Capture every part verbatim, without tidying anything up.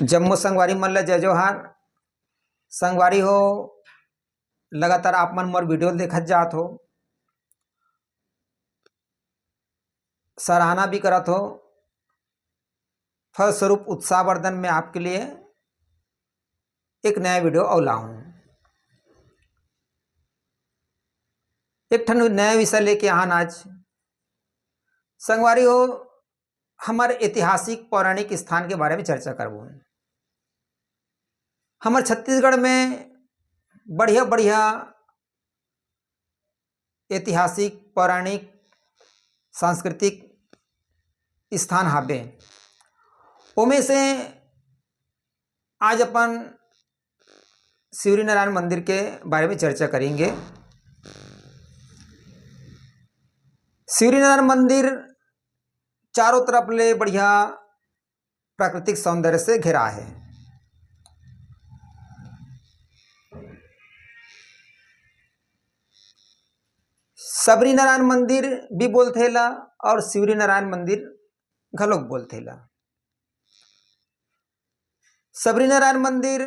जम्मो संगवारी मन ला जय जोहार। संगवारी हो, लगातार आप मन मोर वीडियो देखत जात हो, सराहना भी करत हो। फलस्वरूप उत्साहवर्धन में आपके लिए एक नया वीडियो अउ लाऊं। एक ठन नया विषय लेके आन आज। संगवारी हो, हमर ऐतिहासिक पौराणिक स्थान के बारे में चर्चा करबो। हमर छत्तीसगढ़ में बढ़िया बढ़िया ऐतिहासिक, पौराणिक, सांस्कृतिक स्थान हाबे। ओमे से आज अपन शिवरी नारायण मंदिर के बारे में चर्चा करेंगे। शिवरी नारायण मंदिर चारों तरफ ले बढ़िया प्राकृतिक सौंदर्य से घिरा है। सबरी नारायण मंदिर भी बोलथे ला और शिवरी नारायण मंदिर घलोक बोलथे ला। सबरी नारायण मंदिर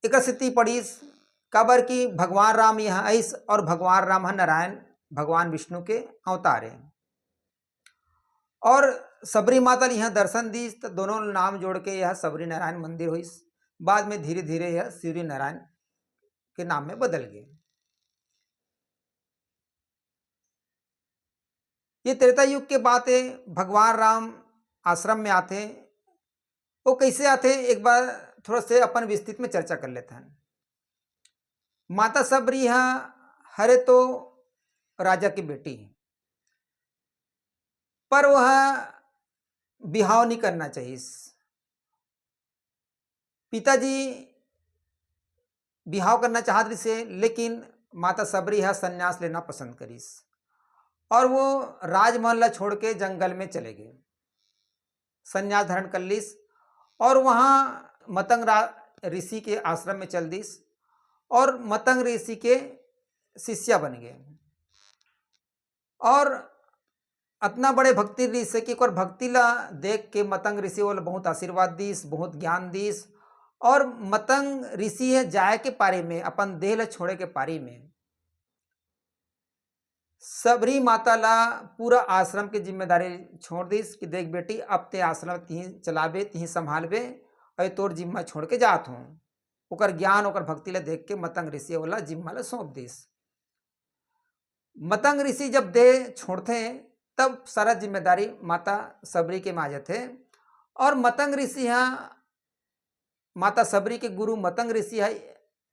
एकर सेती पड़िस, काबर कि भगवान राम यहाँ आइस और भगवान राम ह नारायण भगवान विष्णु के अवतार हे। और सबरी माता ल यहाँ दर्शन दिस, त दोनों नाम जोड़ के यह सबरी नारायण मंदिर होइस। बाद में धीरे धीरे यह शिवरी नारायण के नाम में बदल गए। ये त्रेता युग के बात है। भगवान राम आश्रम में आथे। वो कैसे आथे, एक बार थोड़ा से अपन विस्तृत में चर्चा कर लेते हैं। माता सबरी हा हरे तो राजा की बेटी, पर वह बिहाव नहीं करना चाहिए। पिताजी बिहाव करना चाहत रिसे, लेकिन माता सबरी हा संन्यास लेना पसंद करिस और वो राजमहल ला छोड़ के जंगल में चले गए, संन्यास धारण कर लिस और वहाँ मतंग रा-, ऋषि के आश्रम में चल दिस और मतंग ऋषि के शिष्या बन गए। और अतना बड़े भक्ति ऋषि कि ओकर भक्ति ला देख के मतंग ऋषि ओला बहुत आशीर्वाद दिस, बहुत ज्ञान दिस। और मतंग ऋषि ह जाए के पारी में, अपन देह ला छोड़े के पारी में, सबरी माता ला पूरा आश्रम के जिम्मेदारी छोड़ दिस कि देख बेटी, अब ते आश्रम तिही चलाबे, तिही संभालबे, अउ तोर जिम्मा छोड़ के जात हूँ। ओकर ज्ञान, ओकर भक्ति ला देख के मतंग ऋषि ओला जिम्मा ला सौंप दिस। मतंग ऋषि जब देह छोड़थे, तब सारा जिम्मेदारी माता सबरी के में आ जाथे। और मतंग ऋषि हा, माता सबरी के गुरु मतंग ऋषि हा,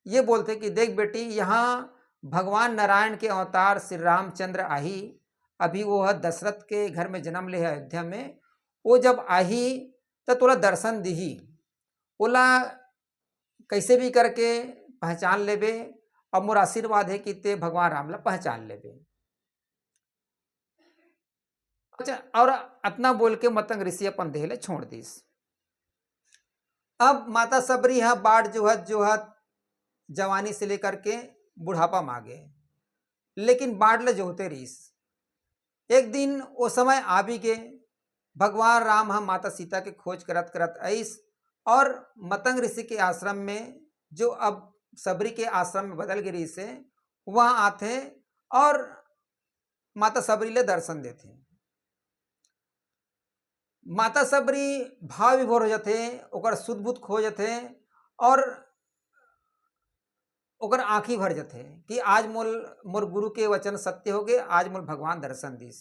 ये बोलथे कि देख बेटी, यहाँ भगवान नारायण के अवतार श्री रामचंद्र आही। अभी वो ह दशरथ के घर में जन्म ले हे अयोध्या में। वो जब आही, त तोला दर्शन दिही। ओला कैसे भी करके पहचान लेबे और मोर आशीर्वाद है कि ते भगवान राम ला पहचान लेबे। अच्छा, और अतना बोल के मतंग ऋषि अपन देह ले छोड़ दिस। अब माता सबरी हा बाट जोहत जोहत जवानी से लेकर के बुढ़ापा मा गे, लेकिन बाट ल जोहते रहिस। एक दिन वो समय आ भी गे, भगवान राम ह माता सीता के खोज करत करत आइस और मतंग ऋषि के आश्रम में, जो अब सबरी के आश्रम में बदल गे रहिस हे, वहाँ आथे और माता सबरी ले दर्शन देथे। माता सबरी भाव विभोर हो जाथे, ओकर सुध बुध खो जाथे और ओकर आँखी भर जाथे कि आज मोल, मोर गुरु के वचन सत्य हो गे, आज मोल भगवान दर्शन दिस।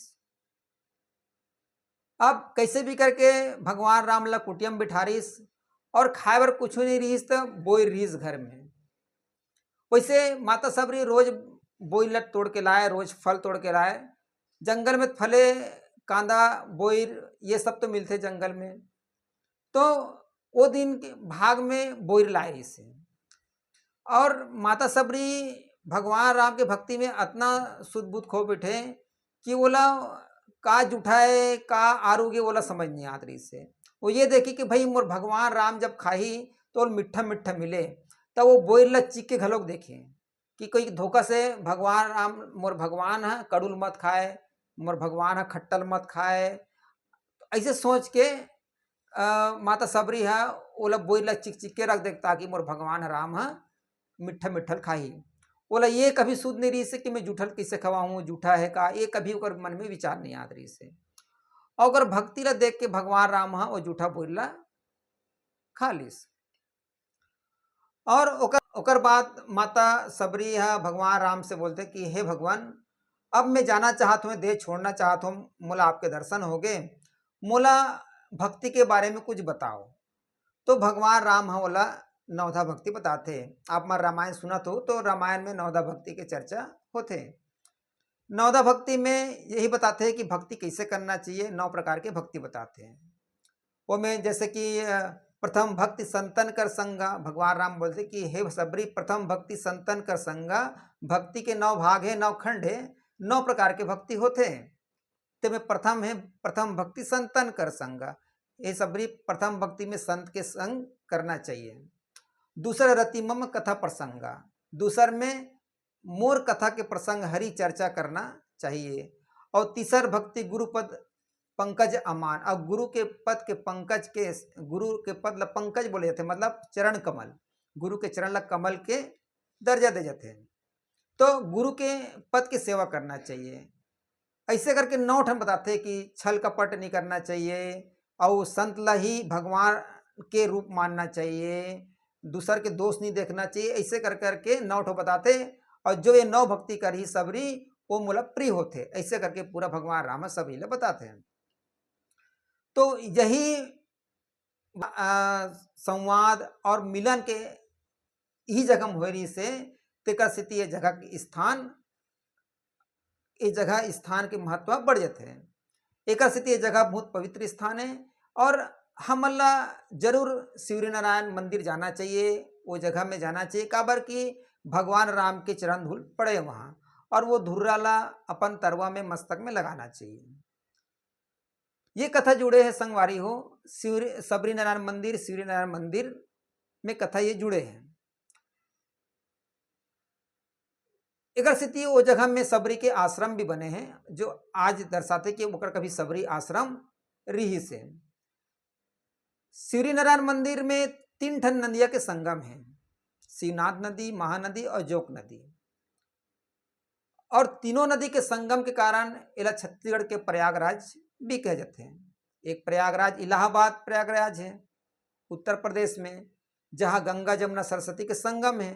अब कैसे भी करके भगवान राम ला कुटिया में बिठारिस और खाए बर कुछ नहीं रहिस, त बोइर रहिस घर में। वैसे माता सबरी रोज बोइर ला तोड़ के लाए, रोज फल तोड़ के लाए। जंगल में फले, कांदा, बोइर, ये सब तो मिलथे जंगल में। तो वो दिन के भाग में बोइर लाए रहिस हे। और माता सबरी भगवान राम के भक्ति में अतना सुध बुध खो बैठे कि ओला का जुठाए, का आरू गे, ओला समझ नहीं आत रहिस हे। वो ये देखी कि भाई, मोर भगवान राम जब खाही, तो ओला मिट्ठा मिट्ठा मिले, त वो बोइर ला चीख के घलोक देखे कि कोई धोखा से भगवान राम, मोर भगवान ह कड़ुल मत खाए, मोर भगवान ह खट्टल मत खाए। ऐसे सोच के माता सबरी ह ओला बोइर ला चिकचिक के रख दे, ताकि मोर भगवान राम ह मिट्ठा मिट्ठल खाही। ओला ये कभी सुध नहीं रहिस हे कि मैं जूठा ल कइसे खवाहूँ, जूठा हे का, ये कभी ओकर मन में विचार नहीं आत रहिस हे। और ओकर भक्ति ला देख के भगवान राम ह वो जूठा बोइर ला खा लिस। और ओकर, ओकर बाद माता सबरी ह भगवान राम से बोलथे कि हे भगवान, अब मैं जाना चाहत हूँ, देह छोड़ना चाहत हूँ, मोला आपके दर्शन होगे, मोला भक्ति के बारे में कुछ बताओ। तो भगवान राम ह ओला नवधा भक्ति बताथे। आप मन रामायण सुनत हो तो रामायण में नवधा भक्ति के चर्चा होथे। नवधा भक्ति में यही बताथे कि भक्ति कैसे करना चाहिए, नौ प्रकार के भक्ति बताथे। ओमे जैसे कि, अ, प्रथम भक्ति संतन कर संगा, भगवान राम बोलथे कि हे सबरी, प्रथम भक्ति संतन कर संगा, भक्ति के नौ भाग हे, नौ खंड हे, नौ प्रकार के भक्ति होथे। तेमे प्रथम हे, प्रथम भक्ति संतन कर संगा, ये सबरी प्रथम भक्ति में संत के संग करना चाहिए। दूसर रति मम कथा प्रसंगा, दूसर में मोर कथा के प्रसंग हरि चर्चा करना चाहिए। और तीसर भक्ति गुरु पद पंकज अमान, और गुरु के पद के पंकज के, गुरु के पद ला पंकज बोले जाथे, मतलब चरण कमल, गुरु के चरण ला कमल के दर्जा दे जाथे। तो गुरु के पद के सेवा करना चाहिए। ऐसे करके नौ ठन बताथे कि छल कपट नहीं करना चाहिए, और संत ला ही भगवान के रूप मानना चाहिए, दूसर के दोष नहीं देखना चाहिए। ऐसे कर करके नौ ठो बताथे, और जो ये नौ भक्ति करही सबरी, वो मोला प्रिय होथे। ऐसे करके पूरा भगवान राम ह सबरी ला बताथे। तो यही, अ, संवाद और मिलन के इही जगह में होए रहिस हे, तेकर सेती ये जगह के स्थान, ये जगह स्थान के महत्व बढ़ जाथे। एकर सेती ये जगह बहुत पवित्र स्थान हे और हमन ला जरूर शिवरीनारायण मंदिर जाना चाहिए, वो जगह में जाना चाहिए, काबर कि भगवान राम के चरण धूल पड़े वहाँ और वो धुर्रा ला अपन तरवा में, मस्तक में लगाना चाहिए। ये कथा जुड़े हे संगवारी हो, शिवरी, सबरीनारायण मंदिर, शिवरीनारायण मंदिर में कथा ये जुड़े हे। एकर सेती ओ जगह में सबरी के आश्रम भी बने हे, जो आज दर्शाथे कि ओकर कभी सबरी आश्रम रिहिस हे। शिवरीनारायण मंदिर में तीन ठन नदिया के संगम हे, शिवनाथ नदी, महानदी और जोंक नदी। और तीनों नदी के संगम के कारण एला छत्तीसगढ़ के प्रयागराज भी कहे जाथे। एक प्रयागराज, इलाहाबाद प्रयागराज हे उत्तर प्रदेश में, जहाँ गंगा, जमुना, सरस्वती के संगम हे,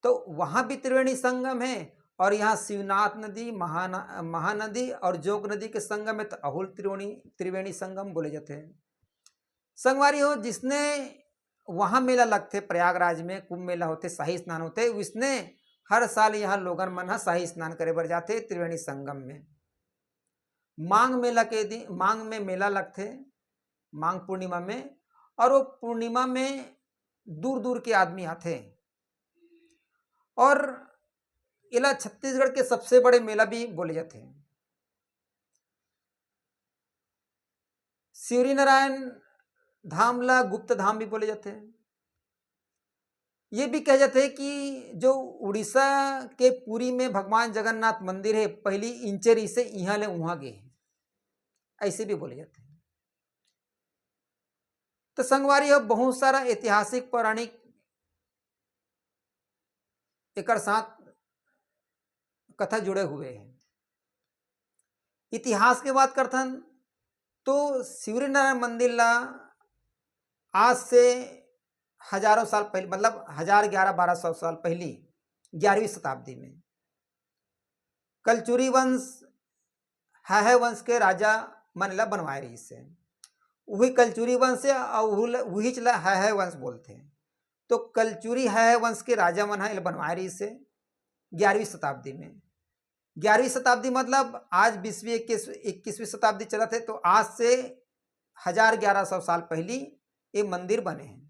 तो वहाँ भी त्रिवेणी संगम हे। और यहाँ शिवनाथ नदी, महाना-, महानदी और जोंक नदी के संगम हे, तो अहू ल त्रिवेणी, त्रिवेणी संगम बोले जाथे। संगवारी हो, जिसने वहाँ मेला लगथे, प्रयागराज में कुंभ मेला होथे, शाही स्नान होथे, वइसने हर साल यहाँ लोगन मन ह शाही स्नान करे बर जाथे त्रिवेणी संगम में। माघ मेला के दिन, माघ में मेला लगथे, माघ पूर्णिमा में, और वो पूर्णिमा में दूर दूर के आदमी आथे और एला छत्तीसगढ़ के सबसे बड़े मेला भी बोले जाथे। शिवरीनारायण धाम ला गुप्त धाम भी बोले जाथे। ये भी कहे जाथे कि जो उड़ीसा के पुरी में भगवान जगन्नाथ मंदिर हे, पहली इंचे रिहिसे, इहाँ ले उहाँ गे हे, ऐसे भी बोले जाथे। तो संगवारी हो, बहुत सारा ऐतिहासिक, पौराणिक एकर साथ कथा जुड़े हुए हे। इतिहास के बात करथन तो शिवरीनारायण मंदिर ला आज से हजारों साल पहले, मतलब हजार, ग्यारह, बारह सौ साल पहली, ग्यारहवीं शताब्दी में कलचुरी वंश, हैहय वंश के राजा मन ला बनवाए रहिस हे। उही कलचुरी वंश हे और उहू ल-, उहीच ला हैहय वंश बोलथे। तो कलचुरी हैहय वंश के राजा मन ह एला बनवाए रहिस हे ग्यारहवीं शताब्दी में। ग्यारहवीं शताब्दी मतलब आज बीसवीं, इक्कीस, इक्कीसवीं शताब्दी चलत हे, तो आज से हजार ग्यारह सौ साल पहली ये मंदिर बने हे।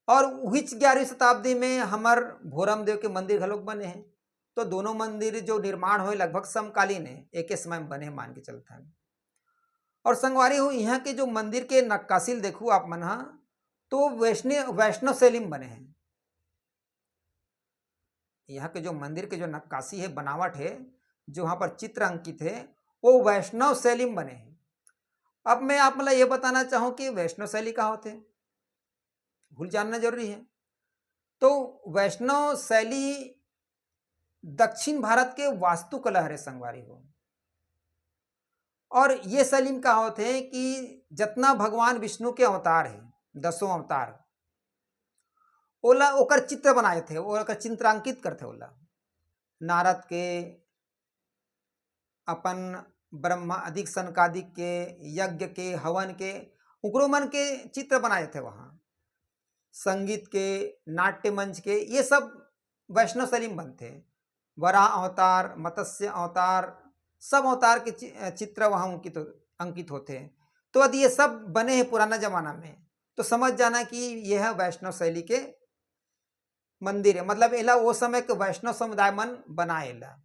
और उहीच ग्यारहवीं शताब्दी में हमर भोरम देव के मंदिर घलोक बने हे। तो दोनों मंदिर जो निर्माण होए लगभग समकालीन हे, एके समय में बने हे मान के चलथन। और संगवारी हो, इहाँ के जो मंदिर के नक्काशी ल देखू आप मन ह, तो वैष्णव, वैष्णव शैली में बने हे। यहाँ के जो मंदिर के जो नक्काशी हे, बनावट हे, जो वहाँ पर चित्र अंकित हे, वो वैष्णव शैली में बने हे। अब मैं आप मन ला ये बताना चाहूँ कि वैष्णव शैली का होथे, भूल जानना जरूरी है। तो वैष्णव शैली दक्षिण भारत के वास्तुकला हरे संगवारी हो। और ये शैली में का होथे कि जतना भगवान विष्णु के अवतार है, दसों अवतार, ओला ओकर चित्र बनाए थे, ओकर चित्रांकित करथे ओला। नारद के, अपन ब्रह्मा आदिक सनकादिक के, यज्ञ के, हवन के, उकरो मन के चित्र बनाए थे वहाँ। संगीत के, नाट्य मंच के, ये सब वैष्णव शैली में बनथे। वराह अवतार, मत्स्य अवतार, सब अवतार के चि-, चित्र वहाँ अंकित हो-, अंकित होथे। तो यदि ये सब बने हैं पुराना जमाना में, तो समझ जाना कि ये है वैष्णव शैली के मंदिर है, मतलब एला वो समय के वैष्णव समुदाय मन बनाए ला।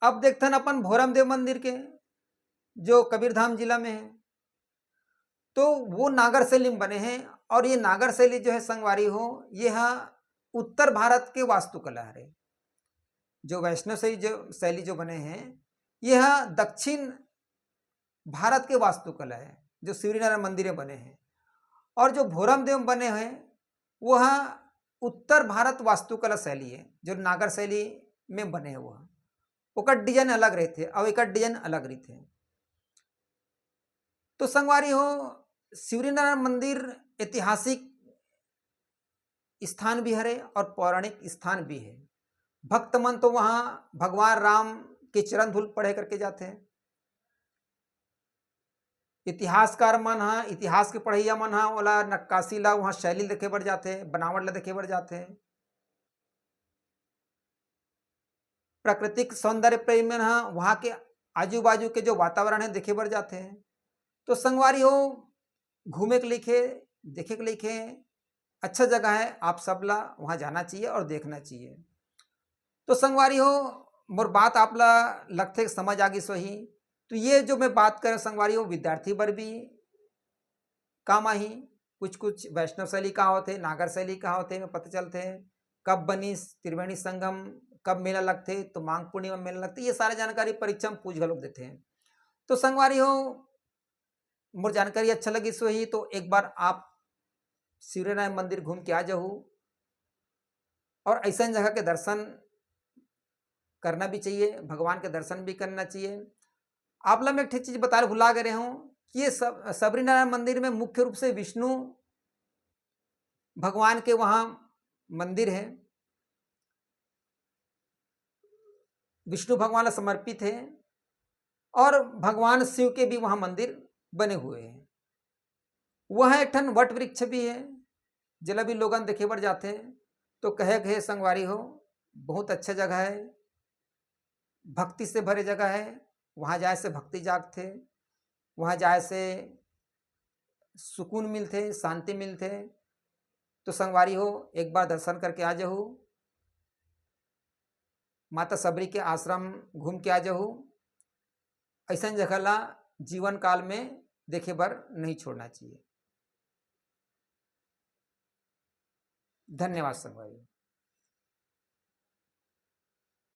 अब देखथन अपन भोरम देव मंदिर के, जो कबीरधाम जिला में है, तो वो नागर शैली में बने हैं। और ये नागर शैली जो है संगवारी हो, ये हा उत्तर भारत के वास्तुकला हरे। जो वैष्णव शैली जो, शैली जो बने हैं, ये हा दक्षिण भारत के वास्तुकला है, जो शिवरीनारायण मंदिर में बने हैं। और जो भोरम देव में बने हैं, वो हा उत्तर भारत वास्तुकला शैली है, जो नागर शैली में बने हैं, वो हा। ओकर डिजाइन अलग रहथे और एकर डिजाइन अलग रहथे। तो संगवारी हो, शिवरीनारायण मंदिर ऐतिहासिक स्थान भी हरे और पौराणिक स्थान भी है। भक्त मन तो वहाँ भगवान राम के चरण धूल पढ़े करके जाथे। इतिहासकार मन ह, इतिहास के पढ़इया मन ह ओला, नक्काशी ला, वहाँ शैली देखे बर जाथे, बनावट ला देखे बर जाथे। प्राकृतिक सौंदर्य प्रेमी मन ह वहाँ के आजू बाजू के जो वातावरण है देखे बर जाथे। तो संगवारी हो, घूमे के लेखे, देखे के लेखे अच्छा जगह है, आप सब ला वहाँ जाना चाहिए और देखना चाहिए। तो संगवारी हो, मोर बात आप ला लगथे समझ आ गिस होही। तो ये जो मैं बात करें संगवारी हो, विद्यार्थी बर भी काम आही। कुछ कुछ वैष्णव शैली का होथे, नागर शैली का होथे, में पता चलथे कब बनिस त्रिवेणी संगम, कब मेला लगथे, तो माघ पूर्णिमा मेला लगथे, ये सारा जानकारी परीक्षा में पूछ घलोक देथे। तो संगवारी हो, मोर जानकारी अच्छा लगिस होही तो एक बार आप शिवरीनारायण मंदिर घूम के आ जाहू। और ऐसन जगह के दर्शन करना भी चाहिए, भगवान के दर्शन भी करना चाहिए। आप ला मैं एक ठे चीज बताए भुला गए रहूं कि ये सब शबरीनारायण मंदिर में मुख्य रूप से विष्णु भगवान के वहाँ मंदिर है, विष्णु भगवान ला समर्पित है और भगवान शिव के भी वहाँ मंदिर बने हुए हैं। वह एक ठन वट वृक्ष भी है, जेला भी लोगन देखे बर जाथे। तो कहे के हे संगवारी हो, बहुत अच्छा जगह है, भक्ति से भरे जगह है। वहाँ जाए से भक्ति जागथे, वहाँ जाए से सुकून मिलथे, शांति मिलथे। तो संगवारी हो, एक बार दर्शन करके आ जाहू, माता शबरी के आश्रम घूम के आ जाहू। ऐसन जगह ला जीवन काल में देखे बर नहीं छोड़ना चाहिए। धन्यवाद संगवारी।